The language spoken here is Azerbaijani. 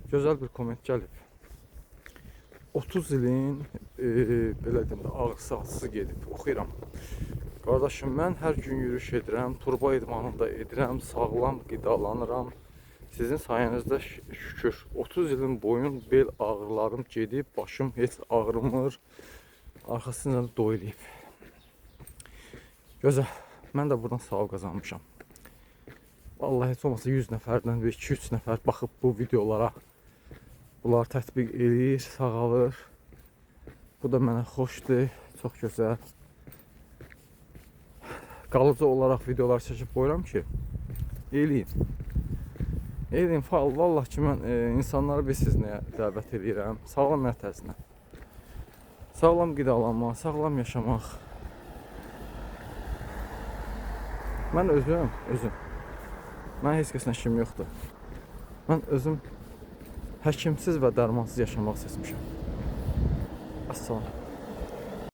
Gözəl bir komment gəlib. 30 ilin belə deyim də ağrısı acısı gedib. Oxuyuram. Qardaşım, mən hər gün yürüyüş edirəm, turba idmanı da edirəm, sağlam qidalanıram. Sizin sayənizdə şükür 30 ilin boyun bel ağrılarım gedib, başım heç ağrımır. Arxasınca da dua eləyib. Gözəl. Mən də buradan savab qazanmışam. Vallahi heç olmasa 100 nəfərdən bir 2-3 nəfər baxıb bu videolara bunları tətbiq eləyir, sağalır. Bu da mənə xoşdur, çox gözəl. Qalıcı olaraq videolar çəkib qoyuram ki, eləyin. Eləyin, vallah ki mən insanları bilirsiniz nəyə dəvət eləyirəm? Sağlam həyat tərzinə. Sağlam qidalanmaq, sağlam yaşamaq. Mən özüm. Mən heç kəslə işim yoxdur. Mən özüm həkimsiz və dərmansız yaşamaq seçmişəm. Əssalam.